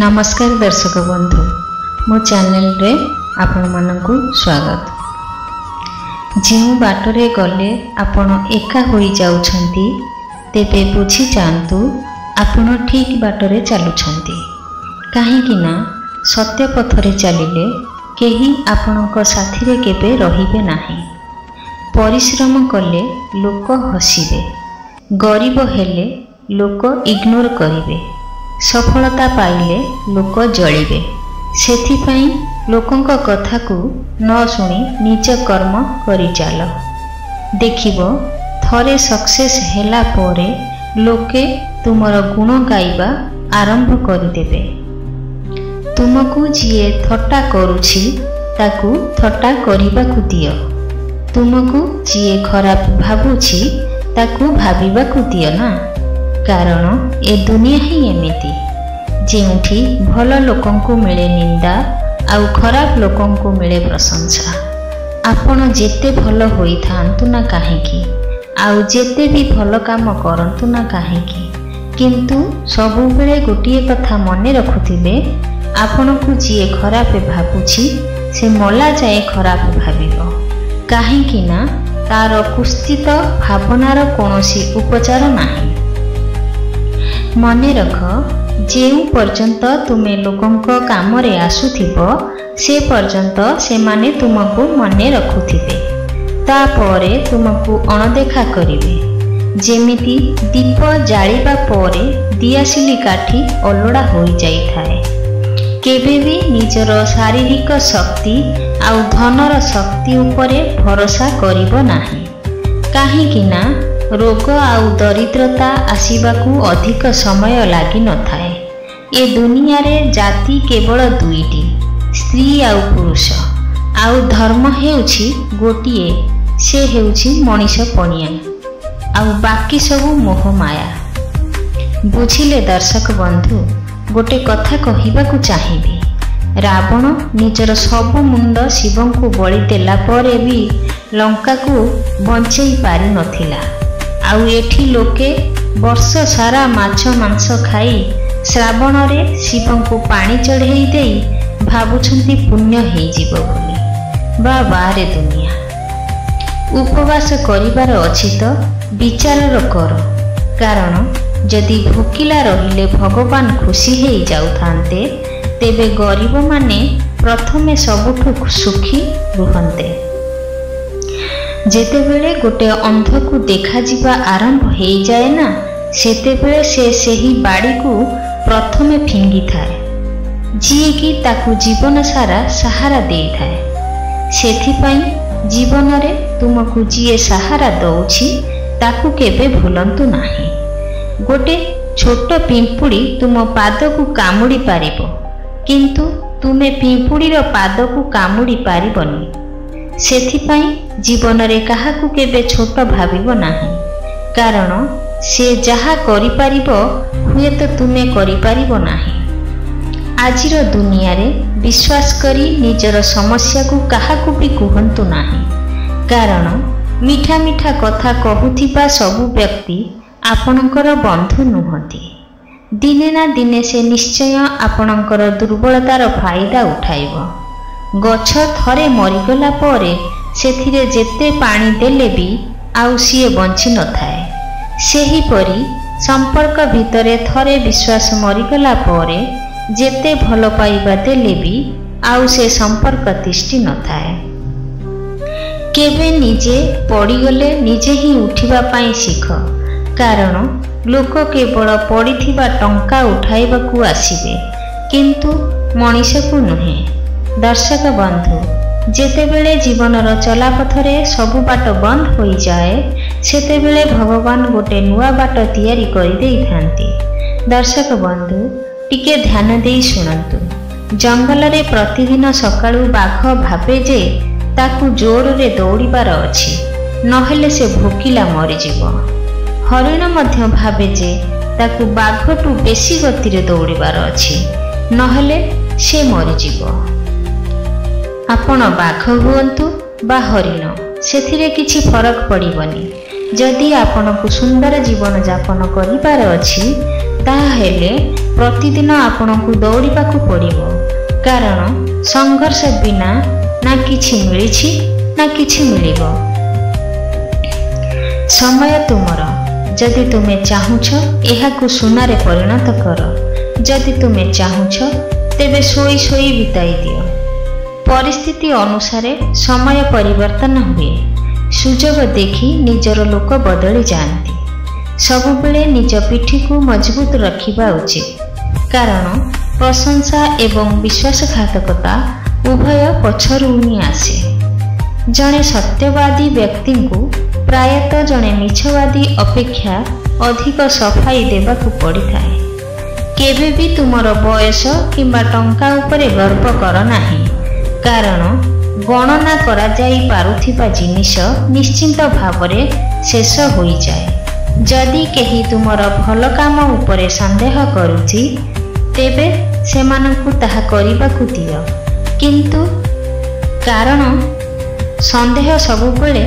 ନମସ୍କାର ଦର୍ଶକ ବନ୍ଧୁ, ମୋ ଚ୍ୟାନେଲରେ ଆପଣମାନଙ୍କୁ ସ୍ୱାଗତ। ଯେଉଁ ବାଟରେ ଗଲେ ଆପଣ ଏକା ହୋଇଯାଉଛନ୍ତି, ତେବେ ବୁଝିଯାଆନ୍ତୁ ଆପଣ ଠିକ୍ ବାଟରେ ଚାଲୁଛନ୍ତି। କାହିଁକି ନା ସତ୍ୟ ପଥରେ ଚାଲିଲେ କେହି ଆପଣଙ୍କ ସାଥିରେ କେବେ ରହିବେ ନାହିଁ। ପରିଶ୍ରମ କଲେ ଲୋକ ହସିବେ, ଗରିବ ହେଲେ ଲୋକ ଇଗ୍ନୋର କରିବେ, ସଫଳତା ପାଇଲେ ଲୋକ ଜଳିବେ। ସେଥିପାଇଁ ଲୋକଙ୍କ କଥାକୁ ନ ଶୁଣି ନିଜ କର୍ମ କରିଚାଲ। ଦେଖିବ, ଥରେ ସକ୍ସେସ୍ ହେଲା ପରେ ଲୋକେ ତୁମର ଗୁଣ ଗାଇବା ଆରମ୍ଭ କରିଦେବେ। ତୁମକୁ ଯିଏ ଥଟ୍ଟା କରୁଛି ତାକୁ ଥଟ୍ଟା କରିବାକୁ ଦିଅ, ତୁମକୁ ଯିଏ ଖରାପ ଭାବୁଛି ତାକୁ ଭାବିବାକୁ ଦିଅ ନା। କାରଣ ଏ ଦୁନିଆ ହିଁ ଏମିତି, ଯେଉଁଠି ଭଲ ଲୋକଙ୍କୁ ମିଳେ ନିନ୍ଦା ଆଉ ଖରାପ ଲୋକଙ୍କୁ ମିଳେ ପ୍ରଶଂସା। ଆପଣ ଯେତେ ଭଲ ହୋଇଥାନ୍ତୁ ନା କାହିଁକି, ଆଉ ଯେତେ ବି ଭଲ କାମ କରନ୍ତୁ ନା କାହିଁକି, କିନ୍ତୁ ସବୁବେଳେ ଗୋଟିଏ କଥା ମନେ ରଖୁଥିବେ, ଆପଣଙ୍କୁ ଯିଏ ଖରାପ ଭାବୁଛି ସେ ମଲା ଯାଏ ଖରାପ ଭାବିବ। କାହିଁକି ନା ତାର କୁତ୍ସିତ ଭାବନାର କୌଣସି ଉପଚାର ନାହିଁ। ମନେ ରଖ, ଯେଉଁ ପର୍ଯ୍ୟନ୍ତ ତୁମେ ଲୋକଙ୍କ କାମରେ ଆସୁଥିବ ସେ ପର୍ଯ୍ୟନ୍ତ ସେମାନେ ତୁମକୁ ମନେ ରଖୁଥିବେ, ତାପରେ ତୁମକୁ ଅଣଦେଖା କରିବେ। ଯେମିତି ଦୀପ ଜାଳିବା ପରେ ଦିଆସିଲି କାଠି ଅଲୋଡ଼ା ହୋଇଯାଇଥାଏ। କେବେ ବି ନିଜର ଶାରୀରିକ ଶକ୍ତି ଆଉ ଧନର ଶକ୍ତି ଉପରେ ଭରସା କରିବ ନାହିଁ। କାହିଁକି ନା ରୋଗ ଆଉ ଦରିଦ୍ରତା ଆସିବାକୁ ଅଧିକ ସମୟ ଲାଗିନଥାଏ। ଏ ଦୁନିଆରେ ଜାତି କେବଳ ଦୁଇଟି, ସ୍ତ୍ରୀ ଆଉ ପୁରୁଷ, ଆଉ ଧର୍ମ ହେଉଛି ଗୋଟିଏ, ସେ ହେଉଛି ମଣିଷ ପଣିଆ, ଆଉ ବାକି ସବୁ ମୋହମାୟା। ବୁଝିଲେ ଦର୍ଶକ ବନ୍ଧୁ, ଗୋଟେ କଥା କହିବାକୁ ଚାହିଁବି। ରାବଣ ନିଜର ସବୁ ମୁଣ୍ଡ ଶିବଙ୍କୁ ବଳି ଦେଲା ପରେ ବି ଲଙ୍କାକୁ ବଞ୍ଚେଇ ପାରିନଥିଲା। ଆଉ ଏଠି ଲୋକେ ବର୍ଷ ସାରା ମାଛ ମାଂସ ଖାଇ ଶ୍ରାବଣରେ ଶିବଙ୍କୁ ପାଣି ଚଢ଼େଇ ଦେଇ ଭାବୁଛନ୍ତି ପୁଣ୍ୟ ହେଇଯିବ ବୋଲି। ବା ବାରେ ଦୁନିଆ। ଉପବାସ କରିବାର ଅଛି ତ ବିଚାରର କର, କାରଣ ଯଦି ଭୋକିଲା ରହିଲେ ଭଗବାନ ଖୁସି ହେଇଯାଉଥାନ୍ତେ, ତେବେ ଗରିବମାନେ ପ୍ରଥମେ ସବୁଠୁ ସୁଖୀ ରୁହନ୍ତେ। ଯେତେବେଳେ ଗୋଟେ ଅନ୍ଧକୁ ଦେଖାଯିବା ଆରମ୍ଭ ହେଇଯାଏ ନା, ସେତେବେଳେ ସେ ସେହି ବାଡ଼ିକୁ ପ୍ରଥମେ ଫିଙ୍ଗିଥାଏ ଯିଏକି ତାକୁ ଜୀବନ ସାରା ସାହାରା ଦେଇଥାଏ। ସେଥିପାଇଁ ଜୀବନରେ ତୁମକୁ ଯିଏ ସାହାରା ଦଉଛି ତାକୁ କେବେ ଭୁଲନ୍ତୁ ନାହିଁ। ଗୋଟେ ଛୋଟ ପିମ୍ପୁଡ଼ି ତୁମ ପାଦକୁ କାମୁଡ଼ି ପାରିବ, କିନ୍ତୁ ତୁମେ ପିମ୍ପୁଡ଼ିର ପାଦକୁ କାମୁଡ଼ି ପାରିବନି। ସେଥିପାଇଁ ଜୀବନରେ କାହାକୁ କେବେ ଛୋଟ ଭାବିବ ନାହିଁ, କାରଣ ସେ ଯାହା କରିପାରିବ ହୁଏତ ତୁମେ କରିପାରିବ ନାହିଁ। ଆଜିର ଦୁନିଆରେ ବିଶ୍ୱାସ କରି ନିଜର ସମସ୍ୟାକୁ କାହାକୁ ବି କୁହନ୍ତୁ ନାହିଁ, କାରଣ ମିଠା ମିଠା କଥା କହୁଥିବା ସବୁ ବ୍ୟକ୍ତି ଆପଣଙ୍କର ବନ୍ଧୁ ନୁହନ୍ତି। ଦିନେ ନା ଦିନେ ସେ ନିଶ୍ଚୟ ଆପଣଙ୍କର ଦୁର୍ବଳତାର ଫାଇଦା ଉଠାଇବ। ଗଛ ଥରେ ମରିଗଲା ପରେ ସେଥିରେ ଯେତେ ପାଣି ଦେଲେ ବି ଆଉ ସିଏ ବଞ୍ଚି ନଥାଏ। ସେହିପରି ସମ୍ପର୍କ ଭିତରେ ଥରେ ବିଶ୍ୱାସ ମରିଗଲା ପରେ ଯେତେ ଭଲ ପାଇବା ଦେଲେ ବି ଆଉ ସେ ସମ୍ପର୍କ ତିଷ୍ଠି ନଥାଏ। କେବେ ନିଜେ ପଡ଼ିଗଲେ ନିଜେ ହିଁ ଉଠିବା ପାଇଁ ଶିଖ, କାରଣ ଲୋକ କେବଳ ପଡ଼ିଥିବା ଟଙ୍କା ଉଠାଇବାକୁ ଆସିବେ, କିନ୍ତୁ ମଣିଷକୁ ନୁହେଁ। ଦର୍ଶକ ବନ୍ଧୁ, ଯେତେବେଳେ ଜୀବନର ଚଲାପଥରେ ସବୁ ବାଟ ବନ୍ଦ ହୋଇଯାଏ, ସେତେବେଳେ ଭଗବାନ ଗୋଟେ ନୂଆ ବାଟ ତିଆରି କରିଦେଇଥାନ୍ତି। ଦର୍ଶକ ବନ୍ଧୁ, ଟିକେ ଧ୍ୟାନ ଦେଇ ଶୁଣନ୍ତୁ। ଜଙ୍ଗଲରେ ପ୍ରତିଦିନ ସକାଳୁ ବାଘ ଭାବେ ଯେ ତାକୁ ଜୋରରେ ଦୌଡ଼ିବାର ଅଛି, ନହେଲେ ସେ ଭୋକିଲା ମରିଯିବ। ହରିଣ ମଧ୍ୟ ଭାବେ ଯେ ତାକୁ ବାଘଠୁ ବେଶୀ ଗତିରେ ଦୌଡ଼ିବାର ଅଛି, ନହେଲେ ସେ ମରିଯିବ। ଆପଣ ବାଘ ହୁଅନ୍ତୁ ବା ହରିଣ, ସେଥିରେ କିଛି ଫରକ ପଡ଼ିବନି। ଯଦି ଆପଣଙ୍କୁ ସୁନ୍ଦର ଜୀବନଯାପନ କରିବାର ଅଛି, ତାହାହେଲେ ପ୍ରତିଦିନ ଆପଣଙ୍କୁ ଦୌଡ଼ିବାକୁ ପଡ଼ିବ, କାରଣ ସଂଘର୍ଷ ବିନା ନା କିଛି ମିଳିଛି ନା କିଛି ମିଳିବ। ସମୟ ତୁମର। ଯଦି ତୁମେ ଚାହୁଁଛ ଏହାକୁ ସୁନାରେ ପରିଣତ କର, ଯଦି ତୁମେ ଚାହୁଁଛ ତେବେ ଶୋଇ ଶୋଇ ବିତାଇ ଦିଅ। ପରିସ୍ଥିତି ଅନୁସାରେ ସମୟ ପରିବର୍ତ୍ତନ ହୁଏ। ସୁଯୋଗ ଦେଖି ନିଜର ଲୋକ ବଦଳି ଯାଆନ୍ତି। ସବୁବେଳେ ନିଜ ପିଠିକୁ ମଜବୁତ ରଖିବା ଉଚିତ, କାରଣ ପ୍ରଶଂସା ଏବଂ ବିଶ୍ୱାସଘାତକତା ଉଭୟ ପଛରୁ ହିଁ ଆସେ। ଜଣେ ସତ୍ୟବାଦୀ ବ୍ୟକ୍ତିଙ୍କୁ ପ୍ରାୟତଃ ଜଣେ ମିଛବାଦୀ ଅପେକ୍ଷା ଅଧିକ ସଫାଇ ଦେବାକୁ ପଡ଼ିଥାଏ। କେବେ ବି ତୁମର ବୟସ କିମ୍ବା ଟଙ୍କା ଉପରେ ଗର୍ବ କର ନାହିଁ, କାରଣ ଗଣନା କରାଯାଇପାରୁଥିବା ଜିନିଷ ନିଶ୍ଚିତ ଭାବରେ ଶେଷ ହୋଇଯାଏ। ଯଦି କେହି ତୁମର ଭଲ କାମ ଉପରେ ସନ୍ଦେହ କରୁଛି, ତେବେ ସେମାନଙ୍କୁ ତାହା କରିବାକୁ ଦିଅ, କିନ୍ତୁ କାରଣ ସନ୍ଦେହ ସବୁବେଳେ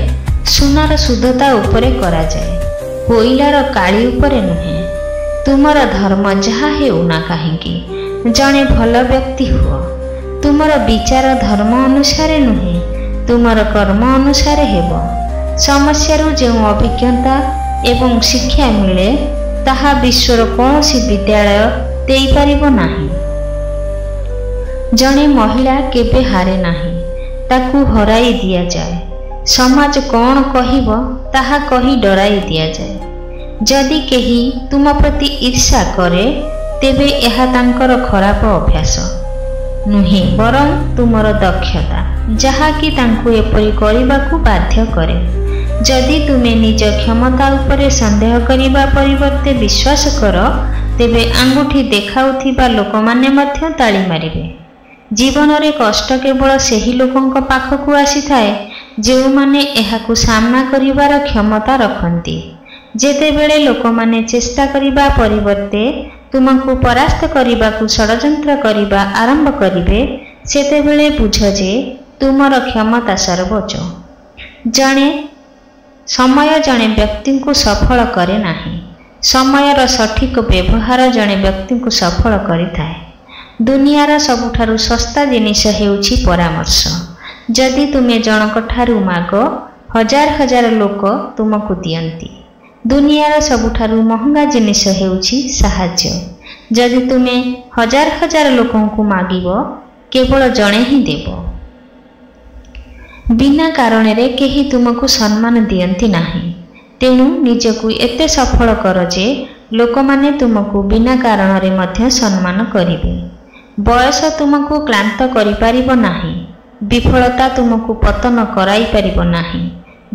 ସୁନାର ଶୁଦ୍ଧତା ଉପରେ କରାଯାଏ, କୋଇଲାର କାଳି ଉପରେ ନୁହେଁ। ତୁମର ଧର୍ମ ଯାହା ହେଉ ନା କାହିଁକି, ଜଣେ ଭଲ ବ୍ୟକ୍ତି ହୁଅ। ତୁମର ବିଚାର ଧର୍ମ ଅନୁସାରେ ନୁହେଁ, ତୁମର କର୍ମ ଅନୁସାରେ ହେବ। ସମସ୍ୟାରୁ ଯେଉଁ ଅଭିଜ୍ଞତା ଏବଂ ଶିକ୍ଷା ମିଳେ, ତାହା ବିଶ୍ୱର କୌଣସି ବିଦ୍ୟାଳୟ ଦେଇପାରିବ ନାହିଁ। ଜଣେ ମହିଳା କେବେ ହାରେ ନାହିଁ, ତାକୁ ହରାଇ ଦିଆଯାଏ। ସମାଜ କ'ଣ କହିବ ତାହା କହି ଡରାଇ ଦିଆଯାଏ। ଯଦି କେହି ତୁମ ପ୍ରତି ଈର୍ଷା କରେ, ତେବେ ଏହା ତାଙ୍କର ଖରାପ ଅଭ୍ୟାସ ନୁହେଁ, ବରଂ ତୁମର ଦକ୍ଷତା, ଯାହାକି ତାଙ୍କୁ ଏପରି କରିବାକୁ ବାଧ୍ୟ କରେ। ଯଦି ତୁମେ ନିଜ କ୍ଷମତା ଉପରେ ସନ୍ଦେହ କରିବା ପରିବର୍ତ୍ତେ ବିଶ୍ୱାସ କର, ତେବେ ଆଙ୍ଗୁଠି ଦେଖାଉଥିବା ଲୋକମାନେ ମଧ୍ୟ ତାଳି ମାରିବେ। ଜୀବନରେ କଷ୍ଟ କେବଳ ସେହି ଲୋକଙ୍କ ପାଖକୁ ଆସିଥାଏ ଯେଉଁମାନେ ଏହାକୁ ସାମ୍ନା କରିବାର କ୍ଷମତା ରଖନ୍ତି। ଯେତେବେଳେ ଲୋକମାନେ ଚେଷ୍ଟା କରିବା ପରିବର୍ତ୍ତେ ତୁମକୁ ପରାସ୍ତ କରିବାକୁ ଷଡ଼ଯନ୍ତ୍ର କରିବା ଆରମ୍ଭ କରିବେ, ସେତେବେଳେ ବୁଝ ଯେ ତୁମର କ୍ଷମତା ସର୍ବୋଚ୍ଚ। ଜଣେ ସମୟ ଜଣେ ବ୍ୟକ୍ତିଙ୍କୁ ସଫଳ କରେ ନାହିଁ, ସମୟର ସଠିକ ବ୍ୟବହାର ଜଣେ ବ୍ୟକ୍ତିଙ୍କୁ ସଫଳ କରିଥାଏ। ଦୁନିଆର ସବୁଠାରୁ ଶସ୍ତା ଜିନିଷ ହେଉଛି ପରାମର୍ଶ। ଯଦି ତୁମେ ଜଣଙ୍କ ଠାରୁ ମାଗ, ହଜାର ହଜାର ଲୋକ ତୁମକୁ ଦିଅନ୍ତି। ଦୁନିଆର ସବୁଠାରୁ ମହଙ୍ଗା ଜିନିଷ ହେଉଛି ସାହାଯ୍ୟ। ଯଦି ତୁମେ ହଜାର ହଜାର ଲୋକଙ୍କୁ ମାଗିବ, କେବଳ ଜଣେ ହିଁ ଦେବ। ବିନା କାରଣରେ କେହି ତୁମକୁ ସମ୍ମାନ ଦିଅନ୍ତି ନାହିଁ, ତେଣୁ ନିଜକୁ ଏତେ ସଫଳ କର ଯେ ଲୋକମାନେ ତୁମକୁ ବିନା କାରଣରେ ମଧ୍ୟ ସମ୍ମାନ କରିବେ। ବୟସ ତୁମକୁ କ୍ଳାନ୍ତ କରିପାରିବ ନାହିଁ, ବିଫଳତା ତୁମକୁ ପତନ କରାଇପାରିବ ନାହିଁ।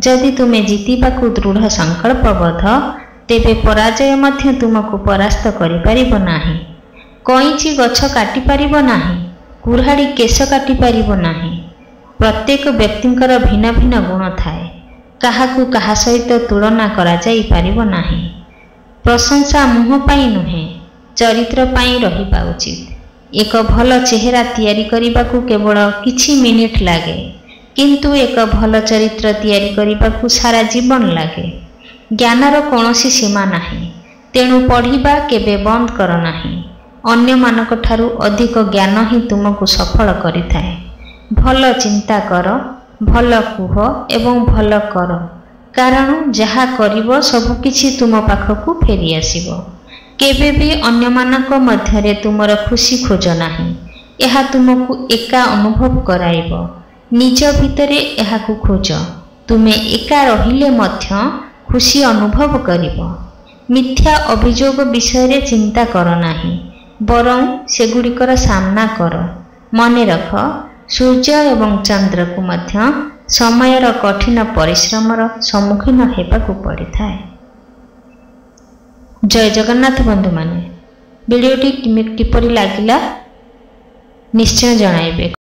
ଯଦି ତୁମେ ଜିତିବାକୁ ଦୃଢ଼ ସଂକଳ୍ପବଦ୍ଧ, ତେବେ ପରାଜୟ ମଧ୍ୟ ତୁମକୁ ପରାସ୍ତ କରିପାରିବ ନାହିଁ। କଇଁଚି ଗଛ କାଟିପାରିବ ନାହିଁ, କୁରାଢ଼ି କେଶ କାଟିପାରିବ ନାହିଁ। ପ୍ରତ୍ୟେକ ବ୍ୟକ୍ତିଙ୍କର ଭିନ୍ନ ଭିନ୍ନ ଗୁଣ ଥାଏ, କାହାକୁ କାହା ସହିତ ତୁଳନା କରାଯାଇପାରିବ ନାହିଁ। ପ୍ରଶଂସା ମୁହଁ ପାଇଁ ନୁହେଁ, ଚରିତ୍ର ପାଇଁ ରହିବା ଉଚିତ। ଏକ ଭଲ ଚେହେରା ତିଆରି କରିବାକୁ କେବଳ କିଛି ମିନିଟ୍ ଲାଗେ, କିନ୍ତୁ ଏକ ଭଲ ଚରିତ୍ର ତିଆରି କରିବାକୁ ସାରା ଜୀବନ ଲାଗେ। ଜ୍ଞାନର କୌଣସି ସୀମା ନାହିଁ, ତେଣୁ ପଢ଼ିବା କେବେ ବନ୍ଦ କର ନାହିଁ। ଅନ୍ୟମାନଙ୍କଠାରୁ ଅଧିକ ଜ୍ଞାନ ହିଁ ତୁମକୁ ସଫଳ କରିଥାଏ। ଭଲ ଚିନ୍ତା କର, ଭଲ କୁହ ଏବଂ ଭଲ କର, କାରଣ ଯାହା କରିବ ସବୁକିଛି ତୁମ ପାଖକୁ ଫେରିଆସିବ। କେବେ ବି ଅନ୍ୟମାନଙ୍କ ମଧ୍ୟରେ ତୁମର ଖୁସି ଖୋଜ ନାହିଁ, ଏହା ତୁମକୁ ଏକା ଅନୁଭବ କରାଇବ। ନିଜ ଭିତରେ ଏହାକୁ ଖୋଜ, ତୁମେ ଏକା ରହିଲେ ମଧ୍ୟ ଖୁସି ଅନୁଭବ କରିବ। ମିଥ୍ୟା ଅଭିଯୋଗ ବିଷୟରେ ଚିନ୍ତା କର ନାହିଁ, ବରଂ ସେଗୁଡ଼ିକର ସାମ୍ନା କର। ମନେ ରଖ, ସୂର୍ଯ୍ୟ ଏବଂ ଚନ୍ଦ୍ରକୁ ମଧ୍ୟ ସମୟର କଠିନ ପରିଶ୍ରମର ସମ୍ମୁଖୀନ ହେବାକୁ ପଡ଼ିଥାଏ। ଜୟ ଜଗନ୍ନାଥ ବନ୍ଧୁମାନେ, ଭିଡ଼ିଓଟି କିପରି ଲାଗିଲା ନିଶ୍ଚୟ ଜଣାଇବେ।